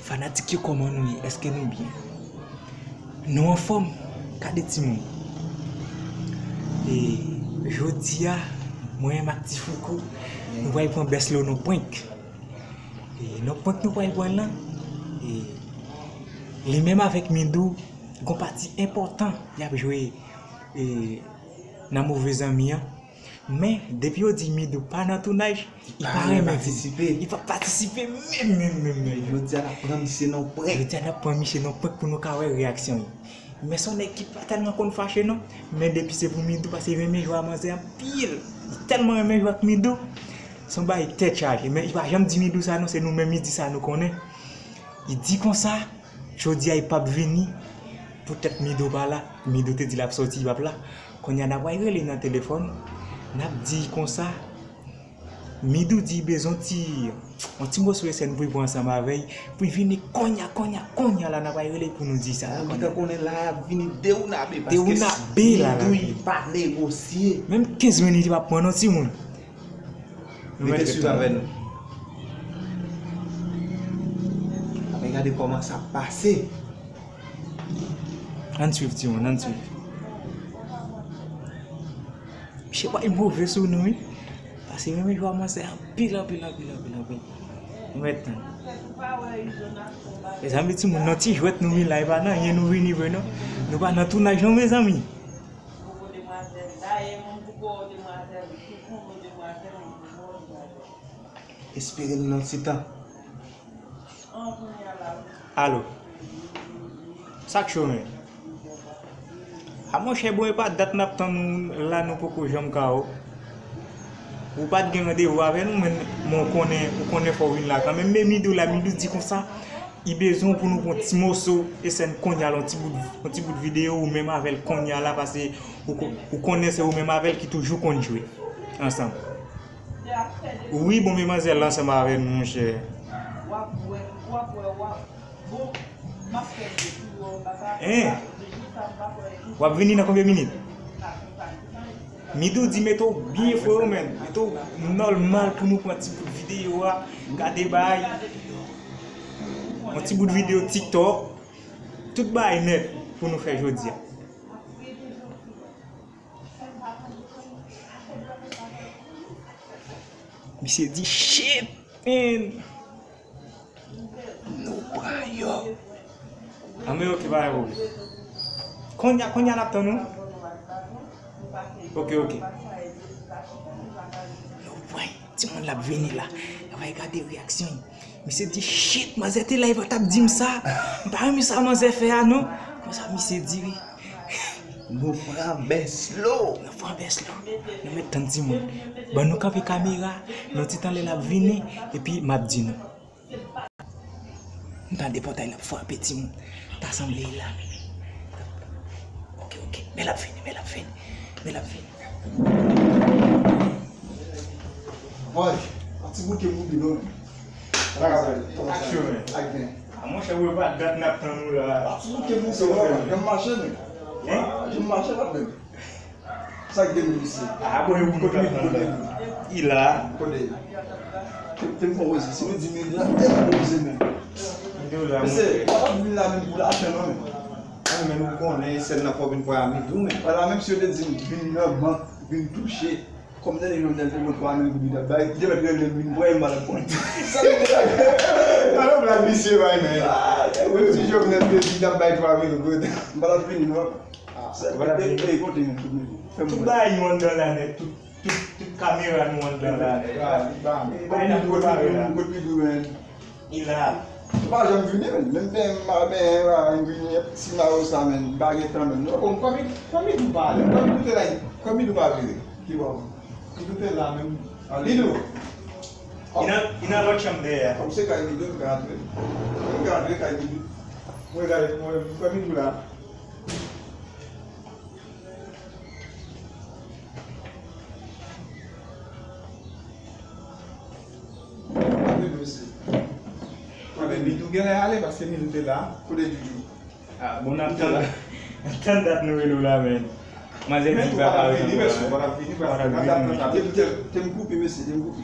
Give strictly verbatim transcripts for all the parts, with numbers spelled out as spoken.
Fanatik yo, kòman nou ye? Èske nou byen? Nou anfòm? Gade timoun. E jodi a, mwen menm ak Ti Fouco, nou pral pran Bèslo nan prank. E nan prank nou pral pran lan, e li menm avèk Midou, gon pati enpòtan y ap jwe, e, nan Move Zanmi an. Men, depi yo di Midou pa nan tounaj, li pa renmen vin. Li pa patisipe. Li pa patisipe menm, menm, menm, menm. Jodi a, n ap pran misye nan prank. Jodi a, n ap pran misye nan prank pou nou ka wè reyaksyon li. Men se yon nèg ki pa tèlman konn fache non. Men depi se pou Midou, paske li renmen jwe a manzè anpil. Li tèlman renmen jwe ak Midou. Se yon bagay tèt chaje. Men li pa janm di Midou sa non, se nou menm li di sa nou konnen. Li di konsa, jodi a li p ap vini. Poutèt Midou pa la. Midou te di l ap soti, li p ap la. Kounye a n ap rele nan telefòn. N ap di konsa, Midou di bezwen ti, yon ti moso esèn pou l pran ansanm avè l, pou l vini kounye a, kounye a, kounye a la, n ap rele pou nou di sa. Ou gentan konnen la, y ap vini dewounabe, paske Midou pa negosye. Menm kenz minit li p ap pran non, timoun. Rete swiv avè nou. Ann gade kòman sa ap pase. Ann swiv, timoun, ann swiv. Misye pral move sou nou, wi. Paske renmen jwe a manzè anpil, anpil, anpil, anpil, anpil. Nou mèt tann. Mezanmi, timoun, nan ti jwèt nou vin la, e pa nan anyen nou vini vre, non. Nou pa nan tounaj, non, mezanmi. Espere nou nan ti tan. Alo. Sa k cho, men? A, monchè, bon, e pa dat n ap tann ou la, nou poko janm ka wè w. Ou pa t gen randevou avè nou, men, men ou konnen, ou konnen fò w vin la kanmenm. Men Midou la, Midou di konsa, li bezwen w pou nou pran ti moso esèn kounye a la, yon ti bout, yon ti bout videyo ou menm avè l kounye a la, paske ou ko-, ou konnen se ou menm avè l ki toujou konn jwe ansanm. Wi, bon, men manzè la ansanm avè nou, monchè. Hein? W ap vini nan konbyen minit? Midou di mete w byen fre, men. Mete w nòmal pou nou pran ti bout videyo a, gade bay. Yon ti bout videyo TikTok. Tout bay nèt pou nou fè jodi a. Misye di, "Shit, man." Nou pran yo. Anben, ok, pa gen pwoblèm. Kounye a, kounye a n ap tann ou. Ok, ok. Nou pran timoun l ap vini la. N ap gade reyaksyon l. Misye di, "Shit, manzè te la, li pa t ap di m sa. M pa renmen sa manzè fè a, non." Konsa misye di, wi. Nou pran Bèslo. Nou pran Bèslo. Nou mèt tann timoun. Ban nou kanpe kamera, nan ti tan lè l ap vini, epi m ap di nou. M tande pòtay l ap frape, timoun. Ta sanble l la. Ok, ok. Men l ap vini, men l ap vini. Men l ap vini. Boy, yon ti bout ke m oubli non. Sa ka fè? Aksyon, men. Ak gen. A, monchè, ou pa dat n ap tann ou la. Yon ti bout ke m oubli non. Jan m mache, men. Hein? Jan m mache la, men. Sa k gen, mesye? A, bon, yo pou nou ka tann la. I la. Kote? Te, te m fè wè si nou di men la, e pou nou di men. Mesye, pa t ap vin la menm pou lajan non, men. An, men nou konnen, sèl nan fò vin pran Midou, men. Wala, menm si yo te di m vin nan bank, vin touche. Kòm tande Jovenel te pran twa mil goud li t ap bay, li te mèt rele m vin pran, m pa t ap pran. Sa nou te la. Alò, blag misye bay, men. Menm si Jovenel te di l t ap bay twa mil goud, m pa t ap vini non. Ah, sa, ou pa t ap vini? Ey, ey, kote nou, kote nou? Tout bagay nou anndan la nèt, tout, tout, tout kamera nou anndan la nèt. Bagay n ap prepare la. Kote nou, kote nou, men? Li la. Ou pa janm vini, men. Menm ben, m pa ben, m pa vini, si m pa wè w sa, men, m pa gen tan, men, non. Bon, kòm li, kòm li tou pa ale, kòm li tou te la, kòm li tou pa vire. Ki bò? Li tou te la, men. Li tou. Li nan, li nan lòt chanm dèyè a. Kòm se kay li tou, m ka antre. M ka antre kay li tou. Mwen gade, mwen, kòm li tou la. Kote Doudou, mesye? Kote Doudou? Doudou genlè ale paske Doudou te la. Kote Doudou? Ah, bon, n ap tann, n ap tann dat nou rele w la, men. Manzè di pa ka rele w la. Te, te, te m koupe, mesye, te m koupe.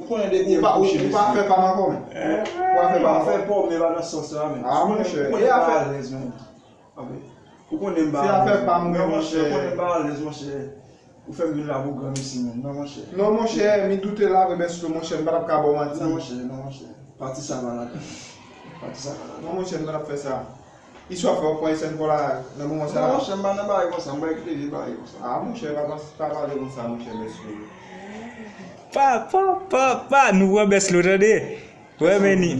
Ou konnen depi ou pa, ou pa fè pa m ankò, men. Ou pa fè pa m ankò. Fè pa m, men pa nan sans sa, men. Ah, monchè. Ou konnen m pa alèz, men. Ou konnen m pa alèz. Se afè pa m, wi, monchè. Ou konnen m pa alèz, monchè. Ou fè m vin la pou granmesi, men. Non, monchè. Non, monchè, mi doute la, vre, bèslo, monchè, m pa t ap ka ba w manti. Non, monchè, non, monchè. Pati sa pa ladan. Pati sa pa ladan. Non, monchè, m pa t ap fè sa. Istwa fè w pran esèn kò la nan moman sa. Non, monchè, m pa nan bagay konsa, m pa kite vye bagay konsa. Ah, monchè, pa, pa, pa pale konsa, monchè, bèslo. Pa, pa, pa, pa, nou pran bèslo, tande. Wè, men ni.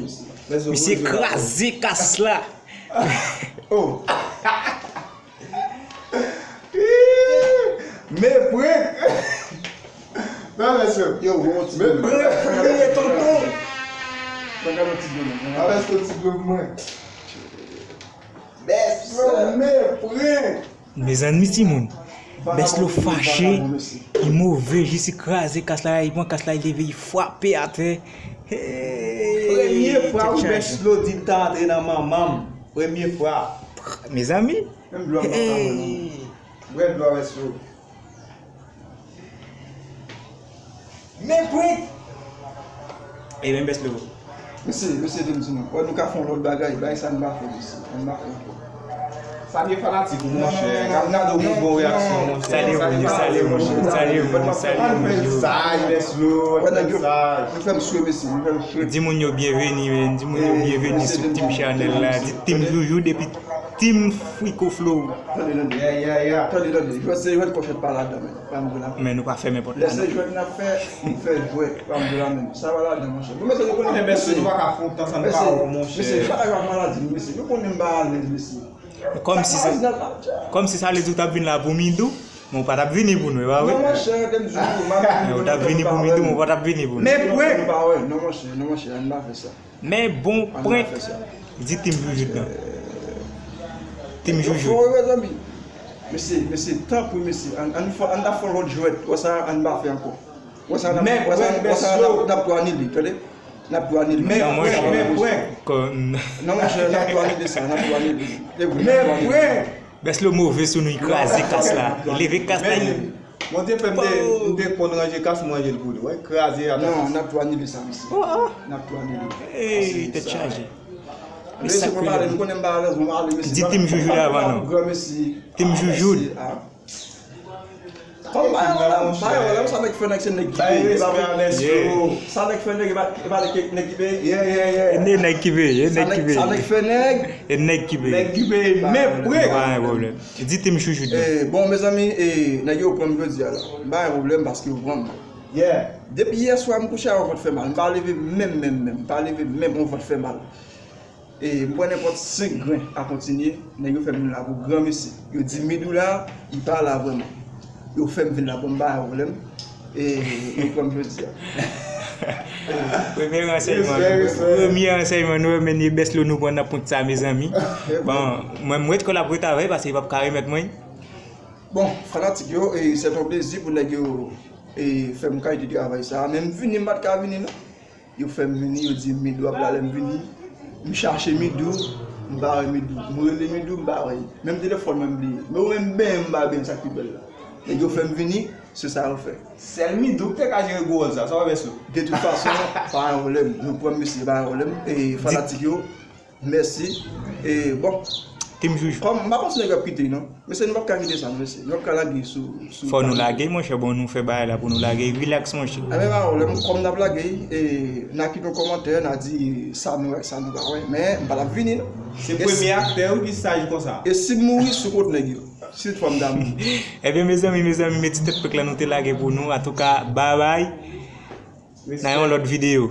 Misye kraze kas la. Oh. Men prank. Non, mesye. Yo, bon, ti men prank, prank, tonton. Mwen gade yon ti dlo, non. Ah, mesye, ti Mwen. Bèslo mepren. Mezanmi timoun, Bèslo fache, li move jis li kraze kas la, li pran kas la, li leve, li frape atè. Hey, premye fwa wi Bèslo di l ta antre nan manman m. Premye fwa. Mezanmi. Menm dlo a pa ka mwen non. Bwè dlo a Bèslo. Men prank! E men Bèslo. Mesye, mesye, te m di nou. Wè, nou ka fè yon lòt bagay, bagay sa n pa fè, mesye. N pa fè ankò. Salye fanatik ou, monchè. N ap gade w pou bon reyaksyon, monchè. Salye, salye, salye, monchè. Salye, salye, monchè. Saj, Bèslo, saj. Nou fè m swe, mesye, nou fè m swe. Di moun yo byenveni, men. Di moun yo byenveni sou Team Chanel la. Di Team Joujou depi Team Frico Flow. Tande, tande. Yeah, yeah, yeah. Tande, tande. Jwèt se jwèt, kòchèt pa ladan, men. Pa m di la. Men nou pa fèmen pòt la, non. Lè se jwèt n ap fè, nou fè jwèt. Pa m di la, men. Sa pa ladan, monchè. Bon, mesye, nou konnen. Men, mesye, nou pa ka fè yon tan san nou pa wè w, monchè. Mesye, nou pa ka jwe ak maladi, mesye. Nou konnen m pa alèz, mesye. Kòmsi sa, kòmsi sa vle di w t ap vin la pou Midou, men w pa t ap vini pou nou, e pa vre? Non, monchè, te m di w, m ap vini pou nou, ou t ap vini pou Midou, men w pa t ap vini pou nou. Men prank! Non, monchè, non, monchè, ann pa fè sa. Men bon prank. Di Team Joujou dan. Team Joujou. Fò wi, mezanmi. Mesye, mesye, tanpri, mesye, ann, ann fè, ann ta fè yon lòt jwèt. Wè sa, ann pa fè ankò. Wè sa, n ap, wè sa, wè sa, n ap, n ap tou anile, tande? N ap tou anile. Men prank, men prank. Non, monchè, n ap tou anile sa, n ap tou anile. Men prank. Bèslo move sou nou, li kraze kas la. Li leve kas la, li Bondye fè m te, m te konn ranje kas, m ranje l pou li. Wè, kraze atè. Non, n ap tou anile sa, mesye. N ap tou anile. Ey, tèt chaje. Mesye, mwen pale, nou konnen m pa alèz, mwen pale, mesye. Di Team Joujou la avan non. Gran mesye. Team Joujou. Kòm pa yon la, pa yon la, sa nèg fè nèg se nèg ki peye. Sa nèg fè nèg, e pa, e pa nèg ki peye. E nèg ki peye, e nèg ki peye. Sa nèg fè nèg. E nèg ki peye. Nèg ki peye, men prank. Pa gen pwoblèm. Di Team Joujou. Eh, bon, mezanmi, eh, nèg yo pran m jodi a la. M pa gen pwoblèm paske yo pran m. Yeah. Depi yè swa m kouche a, yon vant fè mal. M pa leve menm, menm, menm. M pa leve menm, yon vant fè mal. E m pran nenpòt senk grenn a kontinye. Nèg yo fè m vin la pou gran mesye. Yo di Midou la, li pa la vrèman. Yo fè m vin la pou m pa gen pwoblèm. E, nou pran m jodi a. Premye ransèyman nou, premye ransèyman nou, men e Bèslo nou pran nan pwent sa, mezanmi. Bon, mwen, m ret kò l ap ret avè l, paske li p ap ka remèt mwen. Bon, fanatik yo, e, se yon plezi pou nèg yo, e, fè m kalite travay sa. Men m vini, m pa t ka vini, non. Yo fè m vini, yo di Midou ap la, lè m vini. M chache Midou, m pa wè Midou. M rele Midou, m pa wè li. Menm telefòn mwen m bliye. Men ou menm benyen m pa benyen, sa k pi bèl la. Nèg yo fè m vini, se sa yo fè. Sèl Midou ki te ka jere gwo wòl sa, sa w ap fè sou. De tout fason, pa gen pwoblèm. Nou pran mesye, pa gen pwoblèm. E fanatik yo, mèsi. E bon. Team Joujou. Kòm, m pa panse nèg yo ap kite, non. Mesye, nou p ap ka kite sa, non, mesye. Nou p ap ka lage sou, sou. Fò nou lage, monchè. Bon, nou fè bagay la pou nou lage. Rilaks, monchè. Enben, pa pwoblèm. Kòm n ap lage, e, n a kite yon kòmantè, n a di sa nou wè, sa nou pa wè. Men, m pa t ap vini, non. Se premye aktè wi ki saj konsa. E si m mouri, sou kont nèg yo. Si toutfwa m ta mouri. Ebyen, mezanmi, mezanmi, men ti tèt prank la nou te lage pou nou. Antouka, babay. Nan yon lòt videyo.